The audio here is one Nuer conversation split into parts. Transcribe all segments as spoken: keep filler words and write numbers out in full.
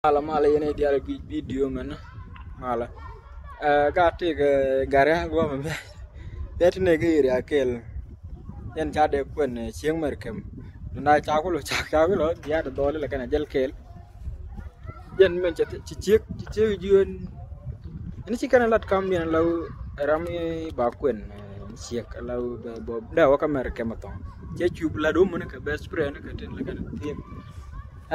Malɛ, malɛ, yɛn i̱ diaal guic bidio mɛn. Malɛ. Ɛ, ka tik, ɛ, gari a guɔ mɛ bɛ. Bɛ ti nɛ ki iri a kɛl. Yɛn ca dee kuɛn, ɛ, cieŋ mɛr kɛm. Dunda ca kulo, ca, ca kulo, bia de dhɔli la kɛn a jɛl kɛl. Yɛn mɛn cɛ ci ciek, ci ciek jiön. Ɛn ci kɛn a lat kam yɛn la ram i̱ ba kuɛn, ɛ, ciek la bɛ bɔ. Dee wä ka mɛr kɛm a thɔŋ. Cɛ cup la dom mɛn kɛ best friend kɛ tin la kɛn a thiek.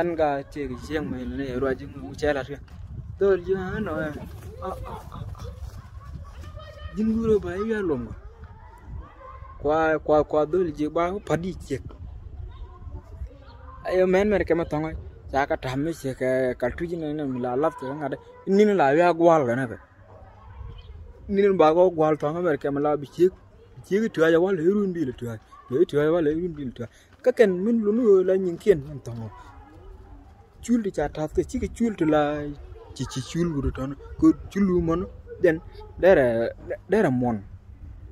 Ɛn ka tiek cieŋ mɛ ni ruac ji̱ ŋu cɛ lat kɛ. Dhol ji̱ ŋu nɔ ɛ. Ji̱n gurɛ ba i̱ ya luɔm kɛ. Kua, kua, kua dhol ji̱ ba pat i̱ ciek. Ayo mɛn mɛn kɛ mɛ thɔŋ ca ka tam mi ciek kɛ kal tuc ni ni mi la lap kɛ ŋa̱t. Ni ni la ya gual kɛ nɛ kɛ. Ni ni ba kɛ gual thɔŋ mɛn kɛ mɛ la bi ciek. Ciek i̱ tuac a wal i̱ run bil i̱ tuac. I̱ tuac a wal i̱ run bil i̱ tuac. Kä kɛn min luni ɣöö la nyiŋkiɛn min thɔŋɔ. Cul ti ca ta̱th kɛ cikɛ cul ti la ci ci cul wut tɔn kɛ cul wut mɔn. Jɛn derɛ, derɛ muɔn.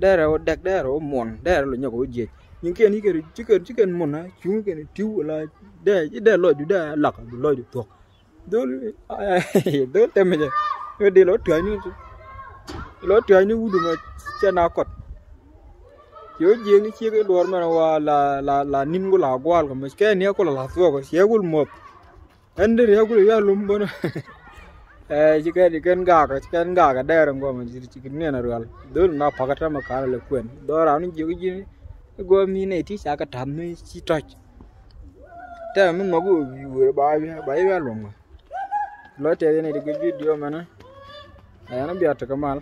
Derɛ wä dɛk derɛ wä muɔn derɛ lo nyɔk wä jiɛc. Nyiŋkiɛn cikɛ, cikɛ, cikɛ muɔn a cuŋ kɛn tiw la dɛ, dɛ lɔcdu dɛ lak lɔcdu thuɔk. Dhol, dhol tɛmɛ jɛ. Wä di lɔ tua̱cni, lɔ tua̱cni wut mɛ cɛ na kɔt. Ci wä jiɛkni ciek i̱ luɔr mɛn wa la, la, la nin ku la gual kɛ mɛ kɛ ni ku la la thuɔk ciek wul muɔth. Ɛn di riɛk wul ya lum bänä. Ɛ, ci kɛn, ci kɛn gak, ci kɛn gak a dɛɛr in guɔ mɛ ci, ci kɛn niɛn a rual. Dhol na pakä tɛmɛ kan lɛ kuɛn. Dhol ran ni jiɛk ji̱ ni guɔ mi nɛ ti ca kɛ ta̱th mi ci tɔc. Tɛmɛ mi nhɔk wä wi̱i̱ wër ba, ba i̱ wä luɔm ŋä. Lɔ tɛth in i̱ ti guic bidio mɛnä. Ɛ, ɛn a biat ti kɛ mal.